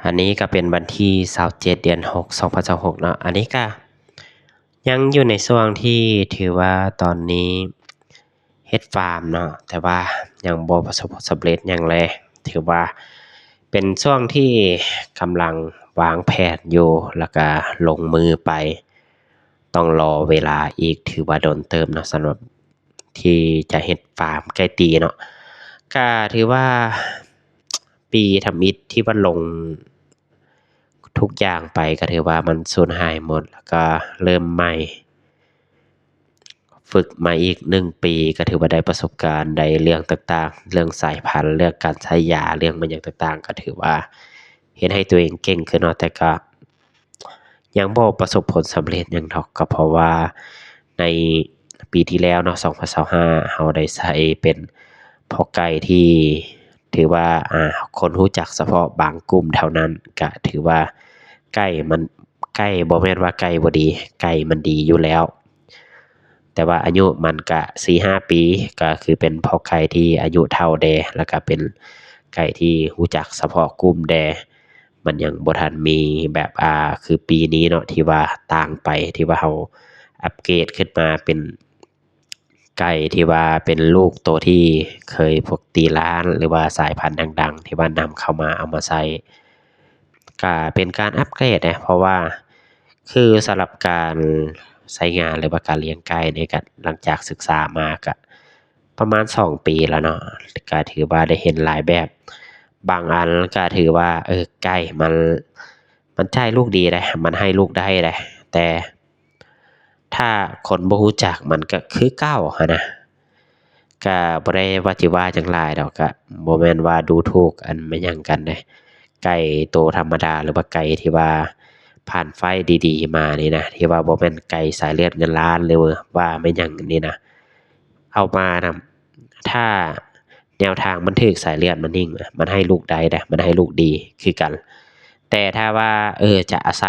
ອັນນີ້ກໍເປັນວັນທີຊາວເຈັດ ເດືອນຫົກ ສອງພັນຊາວຫົກເນາະ. ອັນນີ້ກໍຍັງຢູ່ໃນຊ່ວງທີ່ຖືວ່າຕອນນີ້ເຮັດຟາມເນາະ ແຕ່ວ່າຍັງບໍ່ປະສົບຜົນສຳເລັດຫຍັງເລີຍ. ຖືວ່າເປັນຊ່ວງທີ່ກຳລັງວາງແຜນຢູ່ ແລ້ວກໍລົງມືໄປ. ຕ້ອງລໍເວລາອີກຖືວ່າດົນເຕີບເນາະ ສຳລັບທີ່ຈະເຮັດຟາມໄກ່ຕີເນາະ. ກະຖືວ່າປີທຳອິດທີ່ວ່າລົງທຸກຢ່າງໄປ ກະຖືວ່າມັນສູນຫາຍໝົດ ແລ້ວກະເລີ່ມໃໝ່ ຝຶກມາອີກໜຶ່ງປີ ກະຖືວ່າໄດ້ປະສົບການ ໄດ້ເລື່ອງຕ່າງໆ ເລື່ອງສາຍພັນ ເລື່ອງການໃຊ້ຢາ ເລື່ອງແມ່ນຫຍັງຕ່າງໆ ກະຖືວ່າເຮັດໃຫ້ຕົວເອງເກັ່ງຂຶ້ນເນາະ ແຕ່ກະ ຍັງບໍ່ປະສົບຜົນສຳເລັດຫຍັງດອກ ກໍເພາະວ່າໃນປີທີ່ແລ້ວເນາະ ສອງພັນຊາວຫ້າ ເຮົາໄດ້ໃຊ້ເປັນພໍ່ໄກ່ທີ່ຖືວ່າ ອາ ຄົນຮູ້ຈັກສະເພາະບາງກຸ່ມເທົ່ານັ້ນ. ກະຖືວ່າໄກ່ມັນ ໄກ່ບໍ່ແມ່ນວ່າໄກ່ບໍ່ດີ ໄກ່ມັນດີຢູ່ແລ້ວ ແຕ່ວ່າອາຍຸມັນກະສີ່ຫ້າປີ ກໍຄືເປັນພໍ່ໄກ່ທີ່ອາຍຸເຖົ້າແດ່ ແລ້ວກະເປັນໄກ່ທີ່ຮູ້ຈັກສະເພາະກຸ່ມແດ່. ມັນຍັງບໍ່ທັນມີແບບ ອ່າ ຄືປີນີ້ເນາະ ທີ່ວ່າຕ່າງໄປ ທີ່ວ່າເຮົາອັບເກຣດຂຶ້ນມາເປັນໄກ່ທີ່ວ່າເປັນລູກໂຕທີ່ເຄີຍພວກຕີລ້ານ ຫຼືວ່າສາຍພັນດັງໆ ທີ່ວ່ານຳເຂົ້າມາເອົາມາໃຊ້ ກະເປັນການອັບເກຣດເດ້ ເພາະວ່າຄືສຳລັບການໃຊ້ງານ ຫຼືວ່າການລ້ຽງໄກ່ນີ້ ກະຫຼັງຈາກສຶກສາມາກະ ປະມານສອງປີແລ້ວເນາະ ກະຖືວ່າໄດ້ເຫັນຫຼາຍແບບ. ບາງອັນກະຖືວ່າ ເອີ ໄກ່ມັນ ມັນຈ່າຍລູກດີເດ້ ມັນໃຫ້ລູກໄດ້ເດ້ ແຕ່ຖ້າຄົນບໍ່ຮູ້ຈັກມັນກະຄືເກົ່າຫັ້ນນະ. ກະບໍ່ໄດ້ວ່າຊິວ່າຫຍັງຫຼາຍດອກ ກະບໍ່ແມ່ນວ່າດູຖູກອັນແມ່ນຫຍັງກັນເດ້. ໄກ່ໂຕທຳມະດາ ຫຼືວ່າໄກ່ທີ່ວ່າຜ່ານໄຟດ໌ໆມານີ້ນະ ທີ່ວ່າບໍ່ແມ່ນໄກ່ສາຍເລືອດເງິນລ້ານ ຫຼືວ່າແມ່ນຫຍັງນີ້ນະ ເອົາມານຳ ຖ້າແນວທາງມັນຖືກສາຍເລືອດມັນນີ້ ມັນໃຫ້ລູກໄດ້ເດ້ ມັນໃຫ້ລູກດີຄືກັນ. ແຕ່ຖ້າວ່າ ເອີ ຈະອາໄສ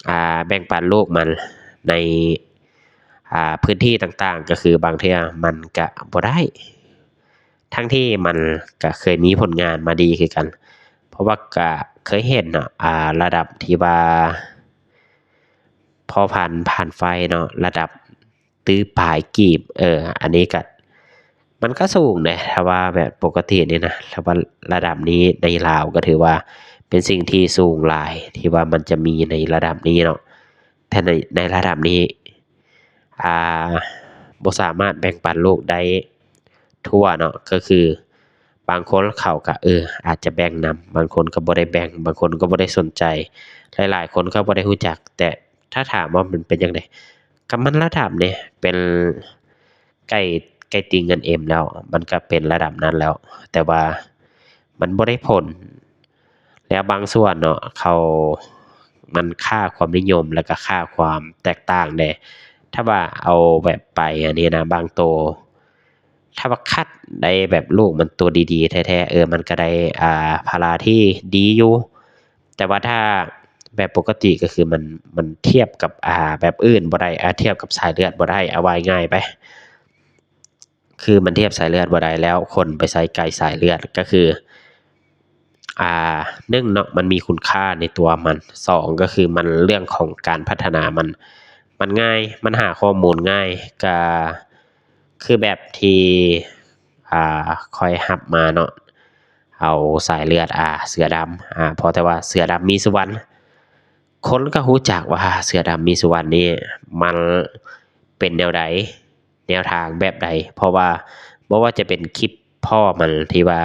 ອ່າ ແບ່ງປັນລູກມັນໃນ ອ່າ ພື້ນທີ່ຕ່າງໆ ກໍຄືບາງເທື່ອມັນກະບໍ່ໄດ້ ທັງທີ່ມັນກະເຄີຍມີຜົນງານມາດີຄືກັນ ເພາະວ່າກະເຄີຍເຫັນເນາະ ອ່າ ລະດັບທີ່ວ່າພໍ່ພັນຜ່ານໄຟເນາະ ລະດັບ ຕື້ປາຍກີບ ເອີ ອັນນີ້ກະ ມັນກະສູງເດ້ ຖ້າວ່າແບບປົກກະຕິນີ້ນະ ຖ້າວ່າລະດັບນີ້ໃນລາວກະຖືວ່າເປັນສິ່ງທີ່ສູງຫຼາຍ ທີ່ວ່າມັນຈະມີໃນລະດັບນີ້ເນາະ. ແຕ່ໃນ ໃນລະດັບນີ້ ອ່າ ບໍ່ສາມາດແບ່ງປັນລູກໄດ້ທົ່ວເນາະ ກໍຄືບາງຄົນເຂົາກະ ເອີ ອາດຈະແບ່ງນຳ ບາງຄົນກະບໍ່ໄດ້ແບ່ງ ບາງຄົນກະບໍ່ໄດ້ສົນໃຈ ຫຼາຍໆຄົນກະບໍ່ໄດ້ຮູ້ຈັກ. ແຕ່ ຖ້າຖາມວ່າມັນເປັນຈັ່ງໃດ ກະມັນລະດັບນີ້ ເປັນໄກ່ ໄກ່ຕີເງິນເອັມແລ້ວ ມັນກະເປັນລະດັບນັ້ນແລ້ວ ແຕ່ວ່າມັນບໍ່ໄດ້ຜົນ. ແລ້ວບາງສ່ວນເນາະ ເຂົາ ມັນຄ່າຄວາມນິຍົມ ແລ້ວກະຄ່າຄວາມແຕກຕ່າງແດ່. ຖ້າວ່າເອົາແບບໄປອັນນີ້ນະ ບາງໂຕ ຖ້າວ່າຄັດໄດ້ແບບລູກມັນໂຕດີໆແທ້ໆ ເອີ ມັນກະໄດ້ ອ່າ ພາລາທີ່ດີຢູ່. ແຕ່ວ່າຖ້າແບບປົກກະຕິກໍຄືມັນ ມັນທຽບກັບ ອ່າ ແບບອື່ນບໍ່ໄດ້ ອ່າ ທຽບກັບສາຍເລືອດບໍ່ໄດ້ ເອົາວ່າງ່າຍໄປ ຄືມັນທຽບສາຍເລືອດບໍ່ໄດ້ ແລ້ວຄົນໄປໃຊ້ໄກ່ສາຍເລືອດ ກໍຄື ອ່າ ໜຶ່ງເນາະ ມັນມີຄຸນຄ່າໃນຕົວມັນ ສອງກໍຄືມັນ ເລື່ອງຂອງການພັດທະນາມັນ ມັນງ່າຍ ມັນຫາຂໍ້ມູນງ່າຍ ກະຄືແບບທີ່ ອ່າ ຂ້ອຍຮັບມາເນາະ ເອົາສາຍເລືອດ ອ່າ ເສືອດຳ ອ່າ ພໍແຕ່ວ່າເສືອດຳມີສຸວັນ ຄົນກໍຮູ້ຈັກວ່າເສືອດຳມີສຸວັນນີ້ມັນເປັນແນວໃດ ແນວທາງແບບໃດ ເພາະວ່າບໍ່ວ່າຈະເປັນຄລິບພໍ່ມັນທີ່ວ່າ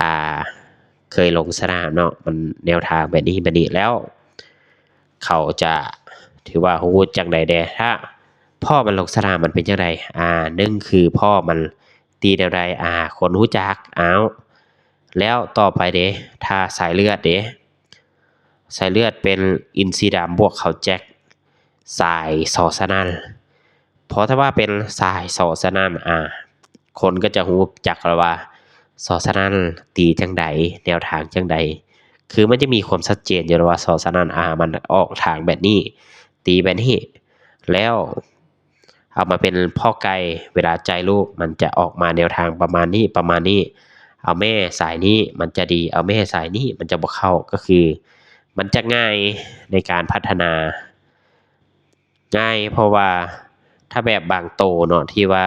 ອ່າ ເຄີຍລົງສະໜາມເນາະ ມັນແນວທາງແບບນີ້ ແບບນີ້ ແລ້ວເຂົາຈະຖືວ່າຮູ້ຈັ່ງໃດແດ່ ຖ້າພໍ່ມັນລົງສະໜາມມັນເປັນຈັ່ງໃດ ອ່າ ໜຶ່ງຄືພໍ່ມັນ ຕີແນວໃດ ອາ ຄົນຮູ້ຈັກ ອ້າວ ແລ້ວຕໍ່ໄປເດ ຖ້າສາຍເລືອດເດ ສາຍເລືອດເປັນອິນຊີດຳບວກເຂົາແຈັກ ສາຍ ສ.ສະໜັ່ນ ເພາະຖ້າວ່າເປັນສາຍ ສ.ສະໜັ່ນ ອາ ຄົນກໍຈະຮູ້ຈັກແລ້ວວ່າ ສ.ສະໜັ່ນ ຕີຈັ່ງໃດ ແນວທາງຈັ່ງໃດ ຄືມັນຈະມີຄວາມຊັດເຈນຢູ່ແລ້ວວ່າ ສ.ສະໜັ່ນ ອາ ມັນອອກທາງແບບນີ້ ຕີແບບນີ້ ແລ້ວ ເອົາມາເປັນພໍ່ໄກ່ ເວລາຈ່າຍລູກ ມັນຈະອອກມາແນວທາງປະມານນີ້ ປະມານນີ້ ເອົາແມ່ສາຍນີ້ມັນຈະດີ ເອົາແມ່ສາຍນີ້ມັນຈະບໍ່ເຂົ້າ ກໍຄືມັນຈະງ່າຍໃນການພັດທະນາ ງ່າຍ ເພາະວ່າຖ້າແບບບາງໂຕເນາະ ທີ່ວ່າ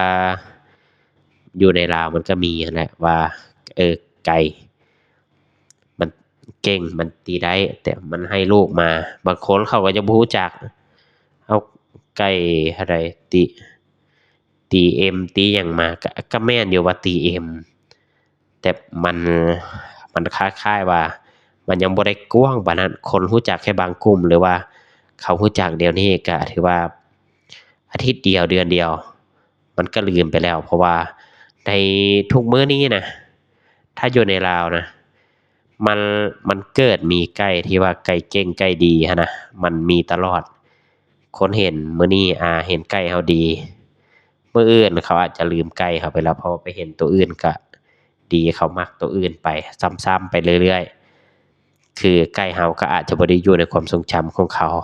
ຢູ່ໃນລາວມັນກໍມີຫັ້ນແຫຼະວ່າ ເອີ ໄກ່ມັນເກັ່ງ ມັນຕີໄດ້ ແຕ່ມັນໃຫ້ລູກມາ ບາງຄົນເຂົາກໍຈະບໍ່ຮູ້ຈັກ ເອົາໄກ່ຫັ້ນໃດ ຕີ ຕີເອັມ ຕີຫຍັງມາ ກະ ກະແມ່ນຢູ່ວ່າຕີເອັມ ແຕ່ມັນ ມັນຄ້າຍໆວ່າ ມັນຍັງບໍ່ໄດ້ກວ້າງປານນັ້ນ ຄົນຮູ້ຈັກແຄ່ບາງກຸ່ມ ຫຼືວ່າເຂົາຮູ້ຈັກດຽວນີ້ກະຖືວ່າອາທິດດຽວ ເດືອນດຽວ ມັນກະລືມໄປແລ້ວ ເພາະວ່າໃນທຸກມື້ນີ້ນະ ຖ້າຢູ່ໃນລາວນະ ມັນ ມັນເກີດມີໄກ່ທີ່ວ່າໄກ່ເກັ່ງໄກ່ດີຫັ້ນນະ ມັນມີຕະຫຼອດ ຄົນເຫັນມື້ນີ້ ອາ ເຫັນໄກ່ເຮົາດີ ມື້ອື່ນເຂົາອາດຈະລືມໄກ່ເຮົາໄປແລ້ວ ເພາະວ່າໄປເຫັນໂຕອື່ນກະດີ ເຂົາມັກໂຕອື່ນໄປ ຊ້ຳໆໄປເລື້ອຍໆ ຄືໄກ່ເຮົາກໍອາດຈະບໍ່ໄດ້ຢູ່ໃນຄວາມຊົງຈຳຂອງເຂົາ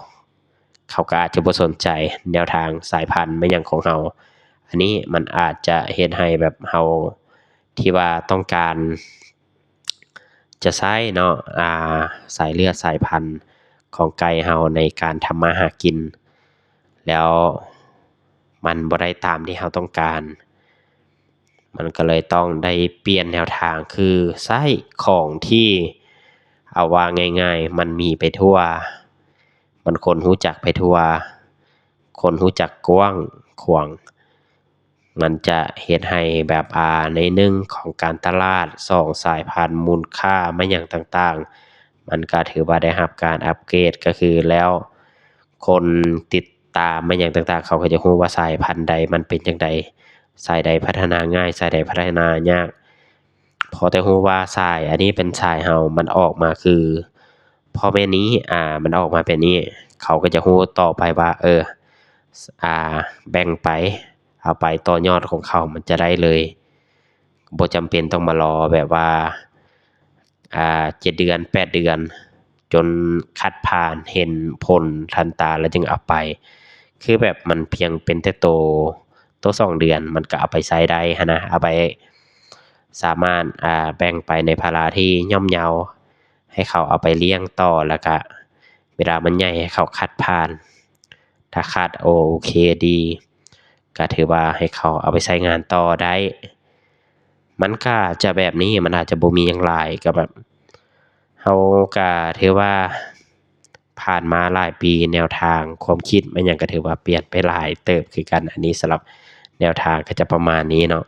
ເຂົາກໍອາດຈະບໍ່ສົນໃຈແນວທາງສາຍພັນແມ່ນຫຍັງຂອງເຮົາ ອັນນີ້ມັນອາດຈະເຮັດໃຫ້ແບບເຮົາທີ່ວ່າຕ້ອງການ ຈະໃຊ້ເນາະ ອາ ສາຍເລືອດສາຍພັນຂອງໄກ່ເຮົາໃນການທຳມາຫາກິນ ແລ້ວມັນບໍ່ໄດ້ຕາມທີ່ເຮົາຕ້ອງການ ມັນກໍເລີຍຕ້ອງໄດ້ປ່ຽນແນວທາງ ຄືໃຊ້ຂອງທີ່ ເອົາວ່າງ່າຍໆ ມັນມີໄປທົ່ວ ມັນຄົນຮູ້ຈັກໄປທົ່ວ ຄົນຮູ້ຈັກກວ້າງຂວາງ ມັນຈະເຮັດໃຫ້ແບບ ອາ ໃນໜຶ່ງຂອງການຕະຫຼາດ ສອງສາຍພັນ ມູນຄ່າມາຫຍັງຕ່າງໆ ມັນກະຖືວ່າໄດ້ຮັບການອັບເກຣດ ກະຄືແລ້ວຄົນຕິດຕາມມາຫຍັງຕ່າງໆ ເຂົາກໍຈະຮູ້ວ່າສາຍພັນໃດມັນເປັນຈັ່ງໃດ ສາຍໃດພັດທະນາງ່າຍ ສາຍໃດພັດທະນາຍາກ ພໍແຕ່ຮູ້ວ່າສາຍອັນນີ້ເປັນສາຍເຮົາ ມັນອອກມາຄືພໍ່ແມ່ນີ້ ອາ ມັນອອກມາແບບນີ້ ເຂົາກໍຈະຮູ້ຕໍ່ໄປວ່າ ເອີ ອາ ແບ່ງໄປ ເອົາໄປຕໍ່ຍອດຂອງເຂົາ ມັນຈະໄດ້ເລີຍ ບໍ່ຈຳເປັນຕ້ອງມາລໍແບບວ່າ ອາ ເຈັດເດືອນ ແປດເດືອນ ຈົນຄັດຜ່ານ ເຫັນຜົນທັນຕາ ແລ້ວຈຶ່ງເອົາໄປ ຄືແບບມັນພຽງເປັນແຕ່ໂຕ ໂຕສອງເດືອນ ມັນກໍເອົາໄປໃຊ້ໄດ້ຫັ້ນນະ ເອົາໄປ ສາມາດ ອາ ແບ່ງໄປໃນພາລາທີ່ຍ່ອມເຍົາ ໃຫ້ເຂົາເອົາໄປລ້ຽງຕໍ່ ແລ້ວກະເວລາມັນໃຫຍ່ໃຫ້ເຂົາຄັດຜ່ານ ຖ້າຄັດ ໂອ ໂອເຄ ດີ ກະຖືວ່າໃຫ້ເຂົາເອົາໄປໃຊ້ງານຕໍ່ໄດ້ ມັນກະຈະແບບນີ້ ມັນອາດຈະບໍ່ມີຫຍັງຫຼາຍ ກະແບບ ເຮົາກະຖືວ່າຜ່ານມາຫຼາຍປີ ແນວທາງຄວາມຄິດແມ່ນຫຍັງກະຖືວ່າປ່ຽນໄປຫຼາຍເຕີບຄືກັນ ອັນນີ້ສຳລັບແນວທາງກະຈະປະມານນີ້ເນາະ.